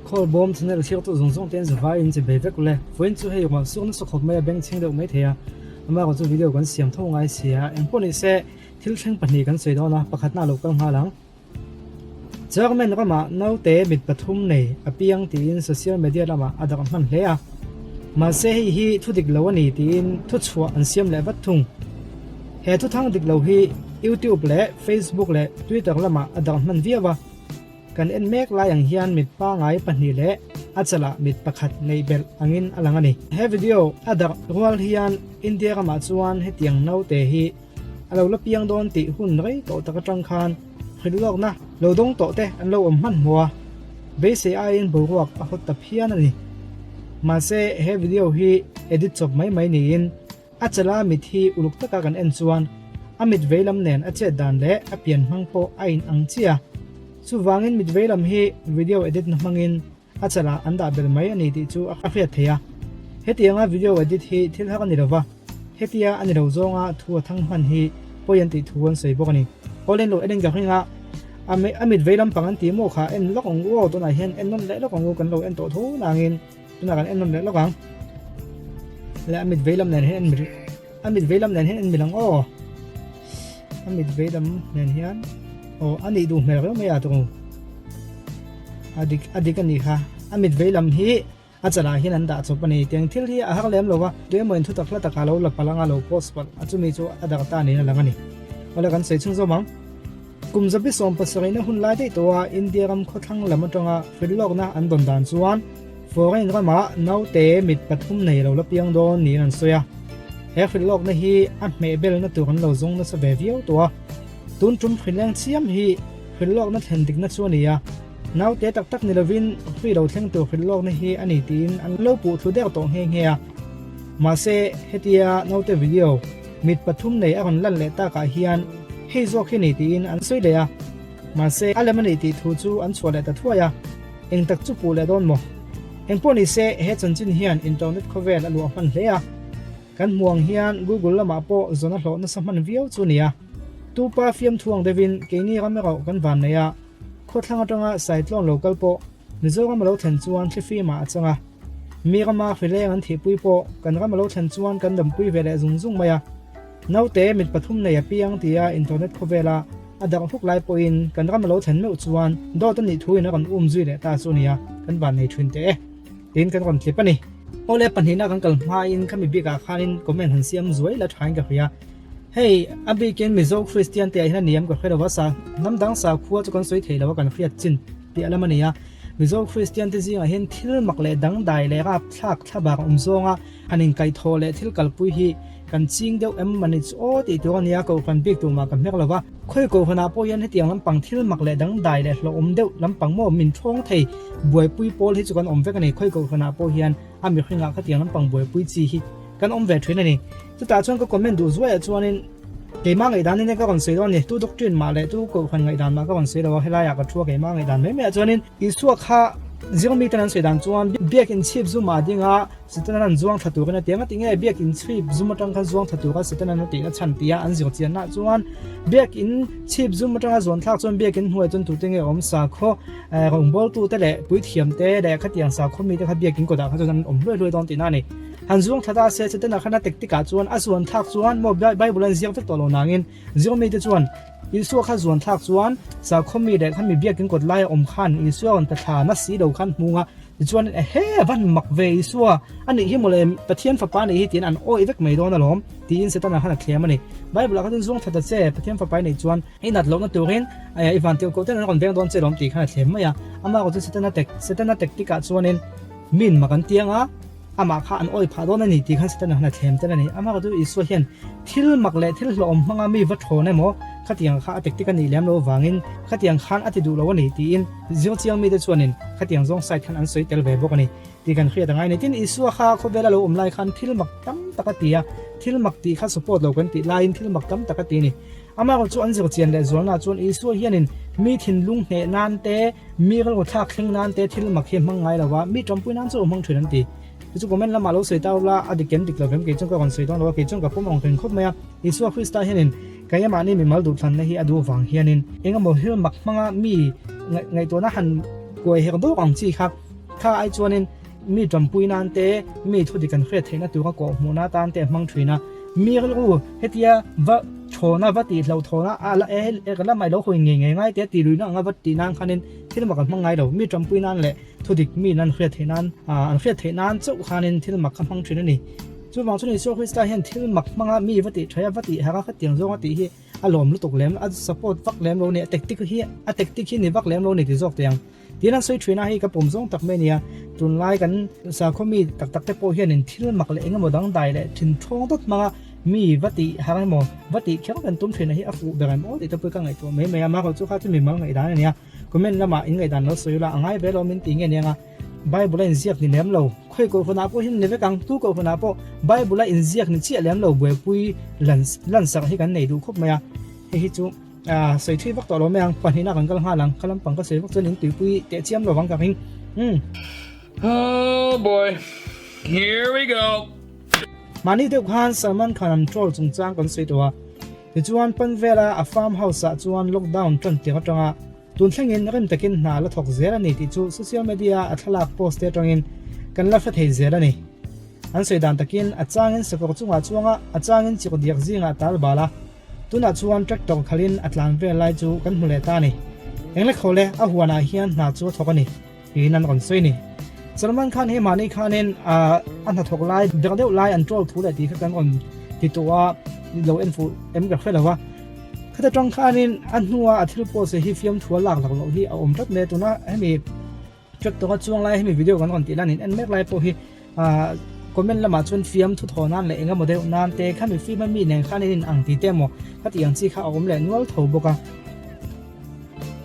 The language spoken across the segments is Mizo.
Khawlbawm channel thlir tu zawng zawng te an zavai in che bei vek ule. Vawiin chu hei ruah suk nasa khawp mai a beng chheng deuh mai thei a. Amaherawh chu video kan siam tho ngai si a, engpawh ni se thil thleng pahnih kan sawi dawn a, pakhatna a lo kal nghal ang. German ramah naute mit pathum nei a piang tiin social media lamah a darh hman hle a. Mahse hei hi thu dik lo a ni tiin thuchhuah an siam leh vat thung. He thuthang dik lo hi YouTube leh Facebook leh Twitter lamah a darh hman viau a. Kan en mek lai ang hian mit pangai pahnih leh a chalah mit pakhat neih belh angin a lang a ni. He video a darh rual hian India ramah chuan hetiang naute hi a lo la piang dawn tih hun rei tawh tak atang khan hrilhlawkna lo dawng tawh te an lo awm hmanhmawh a, beisei aiin boruak a hawt ta phian a ni. Mahse he video hi edit chawp mai mai niin A chala mit hi uluk taka kan en chuan a mit veilam nen a chet dan leh a pian hmang pawh a in ang chiah a. Chuvangin mit veilam hi video edit na hmangin a chalah an dah belh mai a ni tih chu a hriat theih a. Hetianga video edit hi thil har a ni lova, hetia a ni lo zawnga thu a thang hman hi pawi an tih thu an sawi bawk a ni. Awle lo en in ka ring a, a mit veilam pang an tih maw kha en lawk ang u aw, tunah hian en nawn leh lawk ang u kan lo en tawh tho nangin. Tunah kan en nawn leh lawk ang. Le a mit veilam nen hian en mil a mit veilam nen hian en mil ang aw. A mit veilam nen hian aw a nih duh hmel reuh mai a tawng. A dik a dik a nih kha. A mit veilam hi a chalah hian an dah chawp a ni. Tiang thil hi a har lem lo va. Tuemaw in thutak hla takah lo la palh anga lo post palh a chumi chu a darh ta niin a lang a ni. Awle kan sawi chhung zawm ang. Kum zabi 70 na hun lai daih tawha India ram khawthlang lam atanga hrilhlawkna an dawn dan chuan foreign ramah naute mit pathum nei lo la piang dawn niin an sawi a. He hrilhlawkna hi a hmehbelna tur an lo zawng nasa ve viau tawh a. Tun tum hrileng chiam hi hrilhlawkna thlen dikna chu a ni a, naute tak tak ni lovin hri lo thleng tur hrilhlawkna hi a ni tiin an lo puh thlu der tawh nghe nghe a. Mahse, hetia naute video Mit pathum nei a rawn lan leh takah hian hei zawk hi ni tiin an sawi leh a, mahse a lem a nih tih thu chu an chhuah leh ta thuai a, eng tak chu puh leh dawn maw? Engpawh ni se he chanchin hian internet khawvel a luah hman hle a, kan hmu ang hian Google lamah pawh zawn a hlawh nasa hman viau chu a ni a, tupa fiamthu ang deuhin keini ram erawh kan van nei a, khawthlang atanga Saitlawn lo kal pawh Mizoram a lo thlen chuan thlifimah a chang a, mi rama hrileng an thihpui pawh kan ram a lo thlen chuan kan dampui ve leh zung zung mai a. Naute mit pathum nei a piang tia internet khawvela a darh hluk lai pawhin kan ram a lo thlen meuh chuan dawt a nih thuin a rawn um zui leh ta chu nia, kan van nei thin teh e tiin kan rawn tlip a ni. Awle pahnihna kan kal hmain khami bikah khanin comment han siam zuai la thain ka hria. Hei a bikin Mizo Kristian te ah hian a niam ka hre lo a, sa hnam dang sakhua chu kan sawi thei lo a kan hriat chin. Piah lam a ni a, Mizo Kristian te zingah hian thil mak leh dangdai leh rapthlak thlabak awm zawnga han inkaihthawh leh thil kalpui hi kan ching deuh em a ni chu aw tih tur a ni a, kohhran bik tumah ka hmer lo va. Khawi kohhranah pawh hian hetiang lampang thil mak leh dangdai leh hlawhawm deuh lampang maw min thawng thei buaipui pawl hi chu kan awm vek a ni. Khawi kohhranah pawh hian a mihringah khatiang lampang buaipui chi hi kan awm ve thin a ni. Chutah chuan ka comment duh zuaiah chuanin keimah ngaihdan in ka rawn sawi dawn a ni. Tu doctrine mah leh tu kohhran ngaihdan mah ka rawn sawi lo a, helaiah ka thu a keimah ngaihdan mai maiah chuanin Isua kha zirmi ten an sawi dan chuan biak in chhip zum ah ding a Satan an zuang thla turin a ti a, ngati nge biak in chhip zum atang khan zuang thla tura Satan an a tihna chhan tia an zir chianna chuan biak in chhip zum atanga zuan thlak chuan biak in hnuai chuan tute nge awm sakhaw rawngbawltute leh puithiam te leh khatiang sakhaw mite kha biak in kawtah kha chuan an awm hluai hluai dawn tihna a ni. Han zuang thla ta se Setana khan a tactic ah chuan a zuan thlak chuan maw Bible an ziak vek tawh lo nangin Zirmi te chuan Isua kha zuan thlak chuan sakhaw mi leh khan mi biakin kawt laia awm khan Isua rawn ta thla na si lo khan hmung a tichuan ehe van mak ve Isua a nih hi mawle Pathian fapa a nih hi tiin an awih vek mai dawn alawm tiin Setana khan a thlem a ni. Bible ah kha chuan zuang thla ta che Pathian fapa i neih chuan i nat lohna turin i van tirhkoh ten an rawn veng dawn che lawm tih khan a thlem mai a. Amah erawh chu Setana Setana tactic ah chuanin min mak an tiang a. Amah kha an awih phah dawn a ni tih khan Setana khan a thlem tel a ni. Amah chu Isua hian thil mak leh thil hlawhawm hmanga mi va thawn emaw khatiang kha a tactic a nih lem lo avangin khatiang khan a ti duh lo a ni tiin zirchiang mite chuanin khatiang zawng side khan an sawi tel ve bawk a ni tih kan hriat a ngai a ni. Tin, Isua kha khawvela lo awm lai khan thil mak tam tak a ti a, thil mak tih kha support lo kan tih laiin thil mak tam tak a ti a ni. Amaherawhchu chu an zirchian leh zualnaah chuan Isua hianin mi thinlung hneh nan te, mi rilru thlak thleng nan te thil mak hi hmang ngai lo va, mi tanpui nan chu a hmang thin an ti. Tichu comment lamah lo sawi ta ula, a dik em dik lo vem kei chuan ka rawn sawi dawn lo a, kei chuan ka pawm ang reng khawp mai a. Isua Krista hianin Kayamahni mimal duhthlanna hi a duh vang hianin engemaw thil mak hmanga mi ngaihtuahna han kuai her dawk ang chi kha. Kha ai chuanin mi ṭampui nan te, mi thudik an hriat theihna tura kawhhmuhna atan te a hmang ṭhin a. Mi rilru hetia va thawn a, va tih hlauhthawn a, a la e ka lamah i lo hawi ngei ngei ngai te tih luihna anga va tih nan khanin thil mak an hmang ngai lo. Mi ṭampui nan leh thudik mi an hriat theih nan, an hriat theih nan chauh khanin thil mak kha hmang ṭhin a ni. Chuvang chuan Isua Krista hian thil mak hmanga mi va tih ṭhaih a, va tih harh a, khatiang zawnga tih hi a lawm lutuk lem, a support vak lem lo a ni, a tactic hi a tactic hi ni vak lem lo a ni ti zawk teh ang. Tin an sawi ṭhin a, hei ka pawm zawng tak mai a nia, tunlai kan sakhaw mi tak tak te pawh hianin thil mak leh engemaw dangdai leh thin ṭhawng dawt hmanga mi va tih harh emaw va tih kher kan tum ṭhin a hi a fuh ber em aw tih te pawh ka ngaihtuah mai mai a, mahro chu kha chu mimal ngaihdan a nia, comment lamah in ngaihdan lo sawi ula a ngai ve lo min ti nge nia. Bible a inziak ni lem lo, khawi kohhranah pawh hian ni vek ang, tu kohhranah pawh Bible a inziak ni chiah lem lo buaipui lan lansak hi kan nei duh khawp mai a, hei hi chu sawi thui vak tawh lo mai ang, pahnihna kan kal nghal ang, kha lampang ka sawi vak chuan in tuipui teh chiam lo vang ka ring. Umm. Oh boy, here we go. Mahni deuh khan Salman Khan an troll chungchang kan sawi tawh a, tichuan Panvela a farm house ah chuan lockdown tan tir atanga Tun thlengin rem takin hna la thawk zel a ni tih chu social media a thlalak post te atangin kan la hre thei zel a ni. An sawi dan takin a changin sakawr chungah chuanga a changin chikawdiak zingah tal bal a, tunah chuan tractor khalhin a tlan vel lai chu kan hmu leh ta a ni. Englekhawle a huanah hian hna chu a thawk a ni tiin an rawn sawi a ni. Salman Khan hi mahni khanin a hnathawk lai ber deuh lai an troll thu leh tih kha kan rawn ti tawh a, lo en fuh em ka hre lo a. Khata tang khanin a hnua a thil post hi fiamthua lak lak loh hi a awm tlat mai a, tuna hemi tractor a chuang lai hemi video kan rawn tih lan in en mek lai pawh hi ah comment lamah chuan fiamthu thaw nan leh eng emaw deuh nan te khami film a mi nen khan in ang ti te emaw khati ang chi kha a awm leh nual tho bawk a.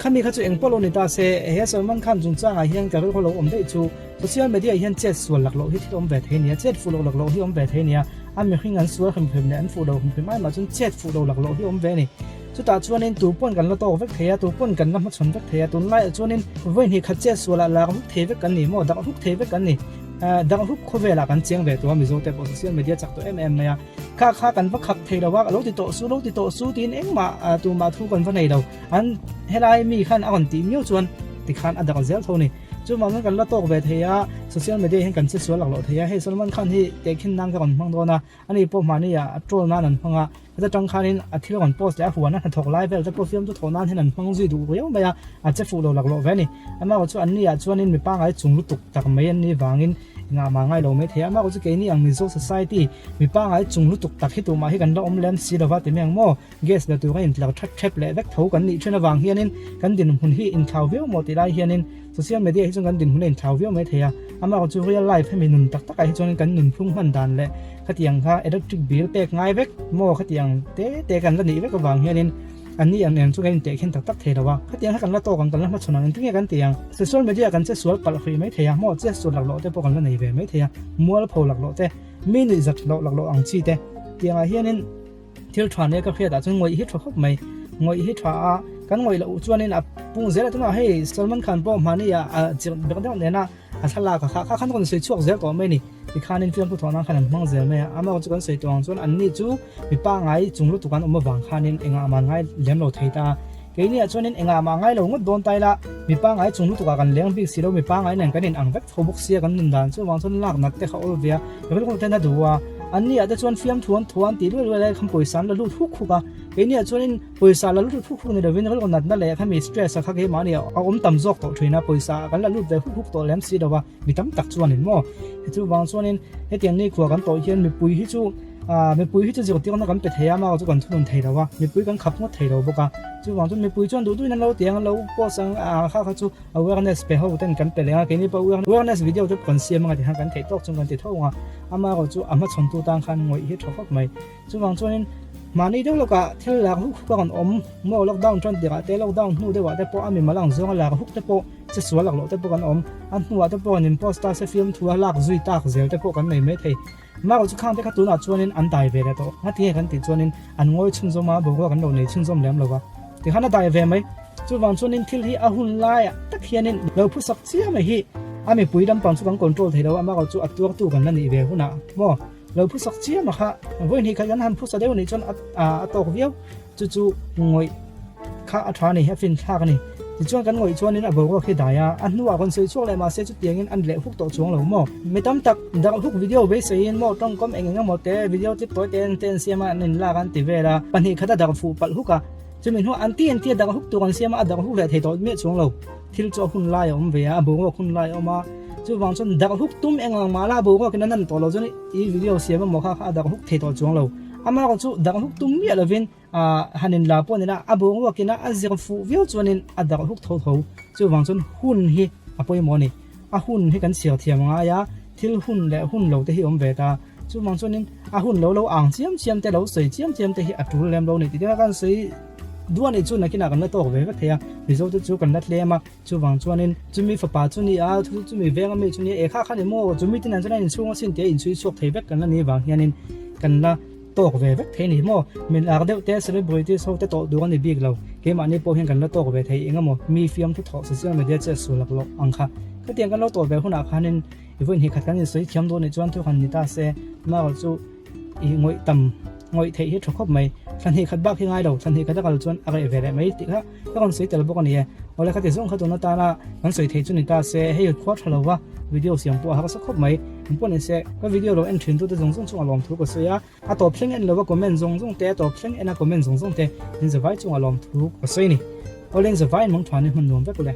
Khami kha chu eng pawh lo ni ta se, he Salman Khan chungchangah hian ka rilru lo awm daih chu social media hian chet sual lak loh hi thil awm ve thei nia, chet fuh loh lak loh hi awm ve thei nia, a mihring an sual hrim hrim leh an fuh lo hrim hrim ai mah chuan chet fuh loh lak loh hi awm ve a ni. Chutah chuanin tu pawn kan la tawk vek thei a, tu pawn kan la hmachhawn vek thei a, tunlaiah chuanin vawi hnih khat chet sualah lak vek thei vek kan ni maw, dak huk thei vek kan ni. Dak huk khawvelah kan chiang ve tawh a, Mizote pawh social media chak tawh em em mai a. Kha kha kan va khap thei lo a, lo ti tawh su, lo ti tawh su tiin engmah tumah thu kan va nei lo. An helai mi khan a rawn tih miau chuan tikhan a dak zel tho a ni. Chuvang chuan kan la tawk ve thei a, social media hian kan che sual lak loh thei a, hei Salman Khan hi tehkhin nan ka rawn hmang dawn a, ani pawh mahni ah a troll nan an hmang a, heta tang khanin a thil rawn post leh a huan a hnathawk lai vel te pawh fiamtu thawh nan hian an hmang zui duh riau mai a, a che fuh lo lak loh ve a ni. Amaherawhchu chu anni ah chuanin mi pangngai chung lutuk tak mai an nih vangin engah mah ngai lo mai thei a, amaherawhchu chu keini ang Mizo society mi pangngai chung lutuk tak hi tumah hi kan la awm lem si lova ti mai ang maw? Gas la tur a intlar that thep leh vek tho kan nih thin avang hianin kan dinhmun hi inthlau viau maw tih lai hianin social media hi chuan kan dinhmun a inthlau viau mai thei a, amaherawhchu chu real life hemi nun tak takah hi chuanin kan nunphung hman dan leh khatiang kha electric bill pek ngai vek maw khatiang te te kan la nih vek avang hianin an ni ang eng chu kan inteh khin tak tak thei lo a, khatiang kha kan la tawk ang kan la hmachhawn ang engtin nge kan ti ang? Social media kan che sual palh hrih mai thei a, maw che sual laklawh te pawh kan la nei ve mai thei a, mualpho laklawh te, mi nuih zat loh laklawh ang chi te tiangah hianin. Thil tha nia ka hriat ah chuan ngawih hi tha khawp mai. Ngawih hi tha a, kan ngawih loh chuanin a pung zel a tunah hei Salman Khan pawh mahni ah a chirh ber deuh nena a thlalak a kha kha khan rawn sawi chhuak zel tawh mai a ni. Tikhanin fiamthu thawh nan khan an hmang zel mai a, amaherawhchu chu kan sawi tawh ang chuan anni chu mipa ngai chung lutuk an awm avang khanin engah mah ngai lem lo thei ta a. Keiniah chuanin engah mah ngai lo ngawt dawn ta ila, mipa ngai chung lutuk ah kan leng bik si lo, mipa ngai nen kan in ang vek tho bawk sia kan nun dan chuvang chuan lak nat te kha awl ve a, rilru ten a duh a, anniah te chuan fiamthu an thaw an tih luai luai lai khan pawisa an la lut huk huk a, keiniah chuanin pawisa la lut huk huk ni lovin rilru natna leh khami stress a kha keimahni a awm tam zawk tawh thin a, pawisa kan la lut ve huk huk tawh lem si lo a, mi tam tak chuanin maw chuvang chuanin hetiang nikhua kan tawh hian mipui hi chu. Aaa mipui hi chu zirtirna kan pe thei a, amaherawhchu kan thunun thei lo a, mipui kan khap ngawt thei lo bawk a, chuvang chuan mipui chuan duh duhin an lo ti ang, an lo post ang a kha kha chu awareness pe ho ten kan pe leh ang a, keini pawh awareness video te kan siam anga tikhan kan theih tawk chuan kan ti tho ang a, amaherawhchu a hmachhawntu tan khan ngawih hi tha khawp mai. Chuvang chuanin mahni deuh lawkah thil lak huk huk a rawn awm maw lockdown tan tirah te lockdown hnu deuhah te pawh a mimal ang zawnga lak huk te pawh che sual lak loh te pawh kan awm, a hnuah te pawh an in post ta se fiamthu a lak zui tak zel te pawh kan nei maithei. Maro chu khang te kha tunah chuanin an dai ve leh tawh. Ngatinge kan tih chuanin an ngawi chhunzawm a, boruak an lo nei chhunzawm lem lo va. Tikhan a dai ve mai. Chuvang chuanin thil hi a hun laiah tak hianin lo phusak chiah mai hi a mipui lampang chu kan control thei lo a, Maro chu a tuartu kan la nih ve hunah maw lo phusak chiah ma kha vawi hnih khat kan han phusa deuh nih chuan a tawk viau. Chu chu ngawih kha a tha a ni, a fin thlak a ni. Tichuan kan ngawih chuanin a boruak hi dai a, a hnuah rawn sawi chhuak leh mahse chutiangin an leh huk tawh chuang lo maw? Mi tam tak darh huk video beiseiin maw tawngkawm eng eng emaw te video clip tawi te an te an siam a, an inlak a an ti vel a, pahnih khat a darh fuh palh huk a, chumi hnuah an ti an ti a darh huk tur an siam a, a darh huk leh thei tawh miah chuang lo. Thil chu a hun lai a awm ve a, a boruak hun lai a awm a, chuvang chuan darh huk tum eng ang mahla a boruakin a nan tawh lo chuan i video siam emaw kha kha a darh huk thei tawh chuang lo. Amaherawhchu chu darh huk tum miah lovin Ahh han in la pawh nila a boruakin a zir fuh viau chuanin a darh huk tho tho. Chuvang chuan hun hi a pawimawh a ni. A hun hi kan chhiar thiam ngai a, thil hun leh hun lo te hi awm ve ta. Chuvang chuanin a hun lo lo ang chiam chiam te, lo sawi chiam chiam te hi a tul lem lo a ni tih te kan sawi duh a nih chu nakinah kan la tawk ve vek thei a. Mizo te chu kan la tlem a, chuvang chuanin chumi fapa chu ni a, chumi veng ami chu ni a, e kha kha ni maw chumi te nen chuan a inchhung asin tih a inchhui chhuak thei vek kan la nih vang hianin kan la Tawk ve vek thei ni maw? Min ar deuh te celebrities ho te tawh duh a ni bik lo. Keimahni pawh hian kan la tawk ve thei eng emaw mi fiam thu thawh social media che su lak loh ang kha. Khatiang kan lo tawh ve hunah khanin i vawi hnih khat kan insawi thiam dawn nih chuan thu han ni ta se amaherawh chu i ngawih tam ngawih theih hi tha khawp mai. Thla hnih khat bak hi ngai lo, thla hnih khat a kal chuan a reh ve leh mai tih kha ka rawn sawi tel bawk a ni e. Awle khati zawng kha tun atana kan sawi theih chu ni ta se hei khua tha lo va video siam pawh a harsa khawp mai. Eng pawh ni se ka video lo en thin tute zawng zawng chungah lawmthu ka sawi a. A tawp thleng en lova comment zawng zawng te, a tawp thleng en a comment zawng zawng te in zavai chungah lawmthu ka sawi a ni. Awle in zavai in mangthuan in hman nuam vek ule.